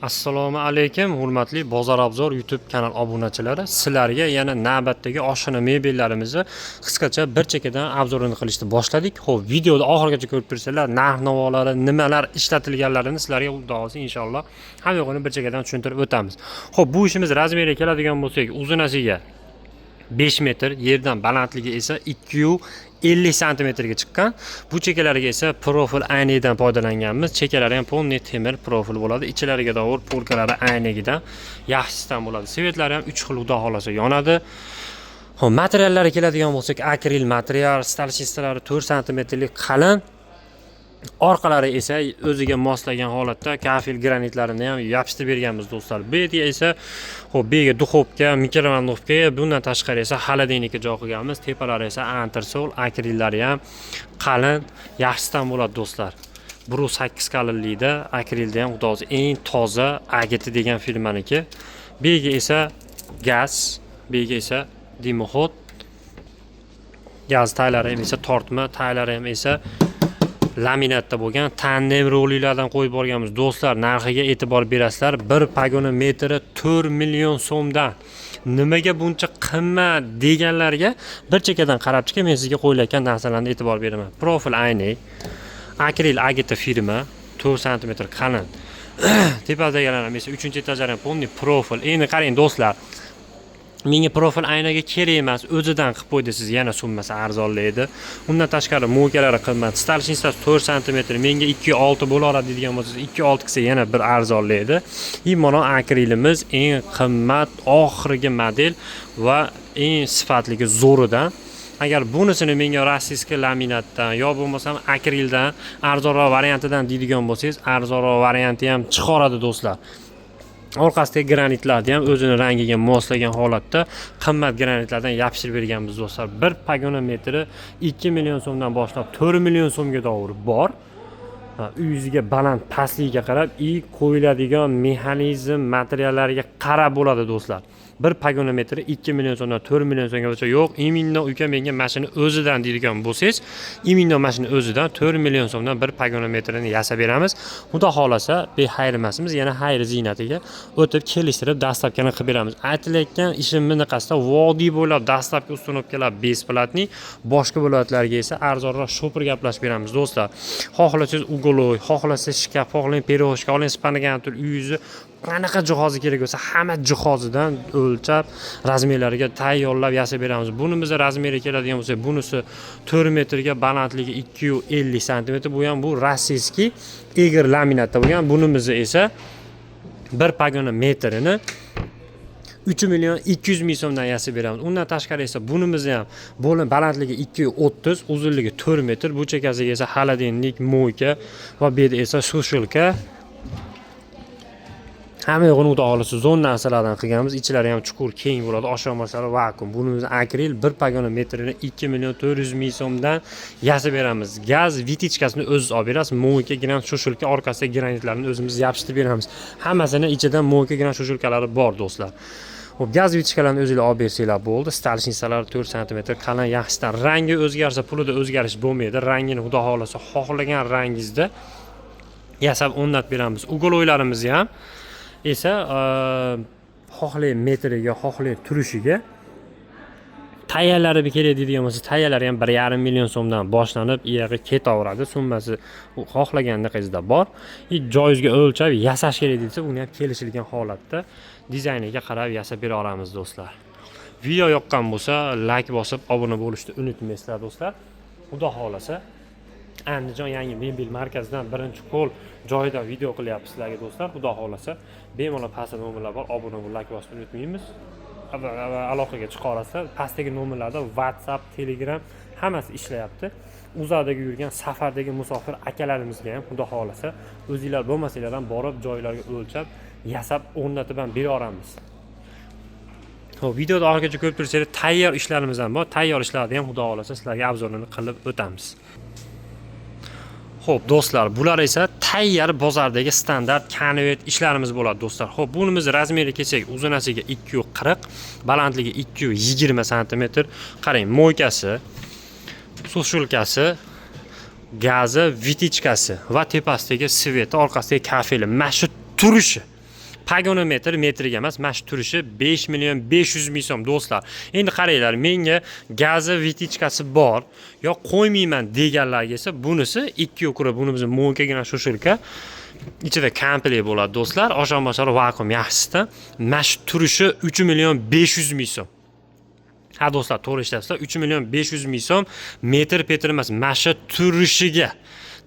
Assalomu alaykum, hurmatli Bozor Obzor YouTube kanal obunachilari. Sizlarga yana navbatdagi oshxona mebellarimizni qisqacha bir chekkadan обзор ini qilishni boshladik. Xo'p, videoni oxirigacha ko'rib tursanglar, narx-navolari, nimalar ishlatilganlarini sizlarga, xudo xohlasa, inshaalloh hamma yo'g'ini bir chekkadan tushuntirib o'tamiz. Xo'p, bu ishimiz razmeriga keladigan bo'lsak, uzunasiga 5 metr, yerdan balandligi esa 250 santimetrga chiqqan. Bu chekkalariga esa profil aynadan foydalanganmiz. Chekkalari ham полный temir profil bo'ladi. Ichalariga dovur polkalari aynagidan yaxshisidan bo'ladi. Свет lari ham 3 xil, xudo xohlasa, yonadi. Xo'p, materiallari keladigan bo'lsak, akril material, столешница lari 4 santimetrlik qalin. Orqalari esa o'ziga moslagan holatda kafel granitlarini ham yopishtirib berganmiz, do'stlar. Bu yerga esa, xo'p, bu yerga духовка, микроволновка, bundan tashqari esa холодильник ka joy qilganmiz. Tepalari esa antresol, akrillari ham qalin, yaxshisidan bo'ladi, do'stlar. 1,8 qalinlikda, akrilda ham, xudo xohlasa, eng toza Agiti degan firmaniki. Bu yerga esa gaz, bu yerga esa дымоход, gaz taylari ham esa tortma, taylari ham esa laminatda bo'lgan tandem roliklardan qo'yib borganmiz, do'stlar. Narxiga e'tibor berasizlar: bir pogona metri 4 million so'mdan. Nimaga buncha qimmat deganlarga bir chekkadan qarab chiqing, men sizga qo'yilayotgan narsalarni e'tibor beraman. Profil aynak, akril Agita firma, 4 santimetr qalin. Tepadagilar ham esa, uchinchi etajlar ham полный profil. Endi qarang, do'stlar, menga profil aynaga kerak emas, o'zidan qilib qo'y desangiz, yana summasi arzonlaydi. Undan tashqari, мойка lari qimmat, столешница si 4 santimetr, menga 2,6 bo'la oladi deydigan bo'lsangiz, 2,6 qilsa, yana bir arzonlaydi. И mana akrilimiz eng qimmat, oxirgi model va eng sifatligi, zo'ridan. Agar bunisini menga российский laminatdan yo bo'lmasam akrildan arzonroq variantidan deydigan bo'lsangiz, arzonroq varianti ham chiqaradi, do'stlar. Orqasidagi granitlarni ham o'zini rangiga moslagan holatda qimmat granitlardan yopishtirib berganmiz, do'stlar. Bir pogona metri 2 million so'mdan boshlab 4 million so'mga to'g'ri bor. Ha, uyingizga baland pastligiga qarab и qo'yiladigan mexanizm materiallariga qarab bo'ladi, do'stlar. Bir pogona metri 2 million so'mdan 4 million so'mgacha. Yo'q, именно uka, menga mashina o'zidan deydigan bo'lsangiz, именно mashina o'zidan 4 million so'mdan bir pogona metrini yasab beramiz, xudo xohlasa. Bexayr emasmiz, yana xayri ziynatiga o'tib, kelishtirib, доставка ni qilib beramiz. Aytilayotgan ishim bunaqasida: vodiy bo'ylab доставка, установка lar бесплатный, boshqa viloyatlarga esa arzonroq shopir gaplashib beramiz, do'stlar. Xohlasangiz уголок, xohlasangiz shkaf, xohlang перевозка, xohlang спангаtor, uyingizni qanaqa jihozi kerak bo'lsa, hamma jihozidan o'lchab, razmerlariga tayyorlab yasab beramiz. Buni biza razmeriga keladigan bo'lsak, bunisi 4 metrga, balandligi 250 santimetr. Bu ham, bu российский egri laminatda bo'lgan. Bunimizni esa bir pogona metrini 3 million 200 ming so'mdan yasab beramiz. Undan tashqari esa bunimizni ham bo'lim balandligi 2,30, uzunligi 4 metr. Bu chekkasiga esa холодильник, мойка va bu yerda esa сушилка, hamma yo'g'ini, xudo xohlasa, zo'r narsalardan qilganmiz. Ichlari ham chuqur, keng bo'ladi, oshxonalari vakuum. Bunimiz akril, bir pogona metrini 2 million 400 ming so'mdan yasab beramiz. Gaz вытяжка sini o'ziz olib berasiz, мойка, granit сушилка, orqasida granitlarni o'zimiz yopishtirib beramiz. Hammasini ichida мойка, granit сушилка lari bor, do'stlar. Xo'p, gaz вытяжка larni o'zinglar olib bersanglar bo'ldi. Столешница lari 4 santimetr qalin, yaxshidan. Rangi o'zgarsa, pulida o'zgarish bo'lmaydi. Rangini, xudo xohlasa, xohlagan rangingizda yasab o'rnatib beramiz. Уголок larimizni ham esa xohlang metriga, xohlang turishiga. Tayyorlari kerak deydigan bo'lsa, tayyorlari ham 1,5 million so'mdan boshlanib, iyag'i ketaveradi summasi. U xohlaganingizda bor и joyingizga o'lchab yasash kerak desa, uni ham kelishilgan holatda dizayniga qarab yasab bera olamiz, do'stlar. Video yoqqan bo'lsa, layk bosib, obuna bo'lishni unutmaysizlar, do'stlar. Xudo xohlasa, Andijon yangi mebel markazidan birinchi qo'l joyidan video qilyapmiz sizlarga, do'stlar. Xudo xohlasa, bemalol pastda nomerlar bor, obuna bo'lib, layk bosishni unutmaymiz va aloqaga chiqa olasizlar. Pastdagi nomerlarda WhatsApp, Telegram, hammasi ishlayapti. Uzoqdagi yurgan, safardagi musofir akalarimizga ham, xudo xohlasa, o'zinglar bo'lmasanglar ham borib, joylarga o'lchab, yasab, o'rnatib ham bera olamiz. Ho'p, videoda oxirigacha ko'rib tursanglar, tayyor ishlarimiz ham bor. Tayyor ishlarni ham, xudo xohlasa, sizlarga обзор ini qilib o'tamiz. Xo'p, do'stlar, bular esa tayyor bozordagi standart konvert ishlarimiz bo'ladi, do'stlar. Xo'p, bunimiz razmeri kelsak, uzunasiga 2,40, balandligi 220 santimetr. Qarang, мойка si, сушилка si, gazi, вытяжка si va tepasidagi свет i, orqasidagi kafeli, mana shu turishi. Погонометр, metriga emas, mana shu turishi 5 million 500 ming so'm, do'stlar. Endi qaranglar, menga gazi вытяжка si bor, yo qo'ymayman deganlarga esa bunisi 2 ukra, bunimiz мойка gina сушилка ichida komplekt bo'ladi, do'stlar. Oshon boshar vakuum yaxshisida. Mana shu turishi 3 million 500 ming so'm. Ha, do'stlar, to'g'ri eshityapsizlar, 3 million 500 ming so'm, metr petr emas, mana shu turishiga.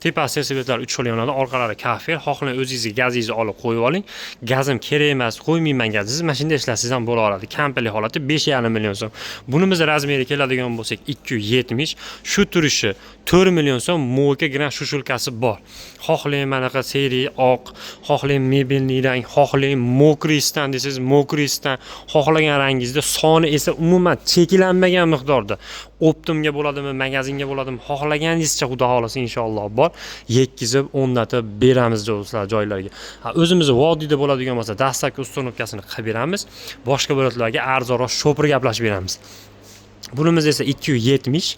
Tepasi свет lar 3 xil yonadi, orqalari kafel. Xohlang, o'zingizga gazingizni olib qo'yib oling. Gazim kerak emas, qo'ymayman gazingizni, mana shunday ishlasangiz ham bo'la oladi. Komplekt holati 5,5 million so'm. Bunimiz размер i keladigan bo'lsak 270, shu turishi 4 million so'm, мойка гранд сушилка si bor. Xohlang, manaqa серый oq, xohlang, мебельный rang, xohlang, мокрый стан desangiz, мокрый стан, xohlagan rangingizda, soni esa umuman cheklanmagan miqdorda. Оптом ga bo'ladimi, magazinga bo'ladimi, xohlaganingizcha, xudo xohlasa, inshaalloh bor. Yetkazib o'rnatib beramiz, do'stlar, joylarga. Ha, o'zimizni vodiyda bo'ladigan bo'lsa, dastlabki установка sini qilib beramiz. Boshqa viloyatlarga arzonroq shopir gaplashib beramiz. Bunimiz esa 270,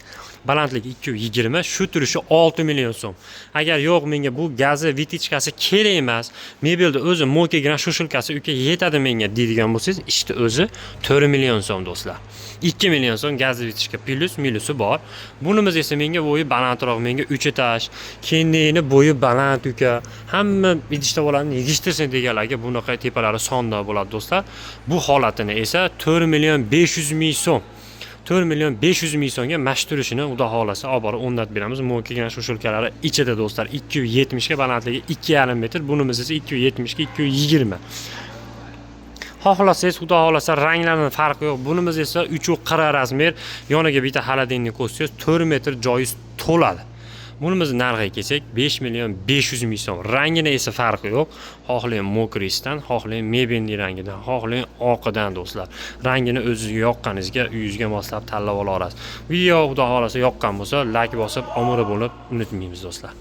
balandligi 220, shu turishi 6 million so'm. Agar yo'q, menga bu gazi вытяжка si kerak emas, mebelda o'zi мойка gina сушилка si, uka, yetadi menga deydigan bo'lsangiz, ishni o'zi 4 million so'm, do'stlar. 2 million so'm gaz вытяжка plyus minusi bor. Bunimiz esa menga bo'yi balandroq, menga 3 этаж, kendini bo'yi baland, uka. Hamma idish tovolarni yig'ishtirsin deganlarga bunaqa tepalari sonda bo'ladi, do'stlar. Bu holatini esa 4 million 500 ming so'm. 4 million 500 ming so'mga mana shu turishini, xudo xohlasa, olib borib o'rnatib beramiz. Мойка gina сушилка lari ichida, do'stlar. 270 ga balandligi 2,5 metr. Bunimiz esa 270 ga 220. Xohlasangiz, xudo xohlasa, ranglarning farqi yo'q. Bunimiz esa 3.40 размер. Yoniga bitta холодильник qo'shsangiz 4 metr joyingiz to'ladi. Bunimiz narxiga kelsak 5 million 500 ming so'm. Rangini esa farqi yo'q. Xohlang, мокрый стан, xohlang, мебельный rangidan, xohlang, oqidan, do'stlar. Rangini o'zingizga yoqqaningizga, uyingizga moslab tanlab ola olasiz. Video, xudo xohlasa, yoqqan bo'lsa, like bosib, obuna bo'lib unutmaymiz, do'stlar.